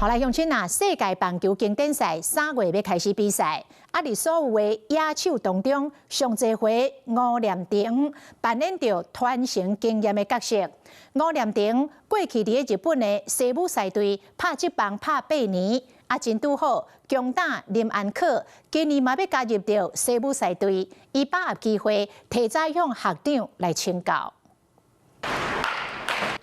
好來，鄉親啊，世界棒球經典賽3月欲開始比賽，啊，佇所有的野手當中，上濟歲吳念庭扮演著傳承經驗的角色。吳念庭過去佇咧日本的西武獅隊拍職棒拍八年，啊，真拄好，強打林安可今年嘛欲加入著西武獅隊，伊把握機會提早向學長來請教。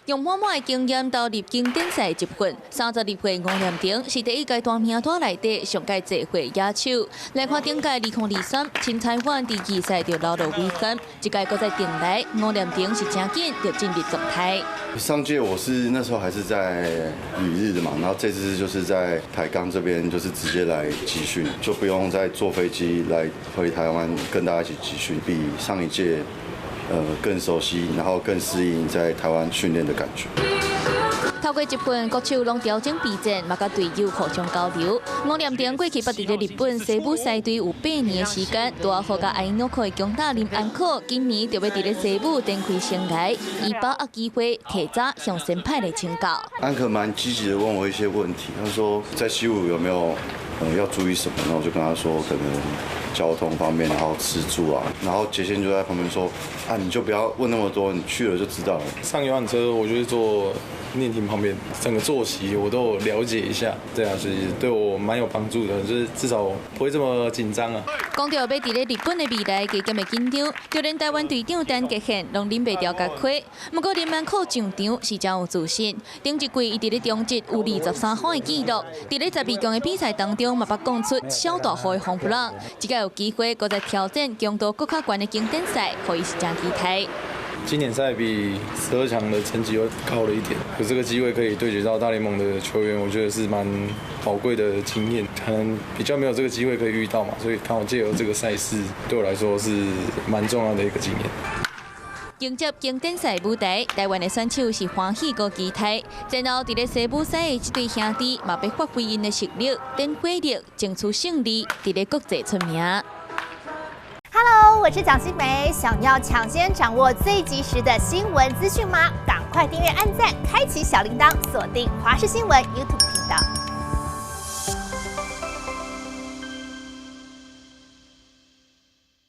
用滿滿的經驗投入經典賽集訓，32歲吳念庭是第一屆大名單內底上蓋濟歲野手。來看頂屆2023，陳才遠佇季賽就留落遺憾，這屆閣再轉來，吳念庭是誠緊就進入狀態。上屆我是那時候還是在旅日的嘛，然後這次就是在台鋼這邊，就是直接來集訓，就不用再坐飛機來回台灣跟大家一起集訓，比上一屆更熟悉，然後更適應在台灣訓練的感覺。透過集訓，國手攏調整備戰，嘛佮隊友互相交流。吳念庭過去捌佇咧日本西武獅隊有八年的時間，拄好佮阿諾克的強打林安可，今年就欲佇咧西武展開生涯，伊把握機會提早向先輩來請教。安可蠻積極的問我一些問題，他說在西武有沒有要注意什麼？那我就跟他說可能交通方面，然後吃住啊，然後傑憲就在旁邊說啊，你就不要問那麼多，你去了就知道了。上遊覽車，我就是坐念庭旁邊，整個作息我都有了解一下，對啊，所以對我蠻有幫助的，就是至少不會這麼緊張啊。講著欲佇咧日本的未來，加減會緊張，就連台灣隊長陳傑憲攏忍袂牢共開。毋過林安可上場是誠有自信，頂一季伊佇咧中職有23轟的紀錄，佇咧12強的比賽當中嘛捌講出小大號的風波浪，這個有機會閣再挑戰強度閣較懸的經典賽，予伊是誠期待。經典賽比12強的成績又高了一點，有這個機會可以對決到大聯盟的球員，我覺得是蠻寶貴的經驗。可能比較沒有這個機會可以遇到嘛，所以剛好借由這個賽事，對我來說是蠻重要的一個經驗。迎接經典賽舞台，台灣的選手是歡喜閣期待。然後佇咧西武獅的這對兄弟嘛，欲發揮𪜶的實力、展火力，爭取勝利，佇咧國際出名。 Hello，我是蔣新梅。想要搶先掌握最及時的新聞資訊嗎？趕快訂閱、按讚、開啟小鈴鐺，鎖定華視新聞 YouTube 頻道。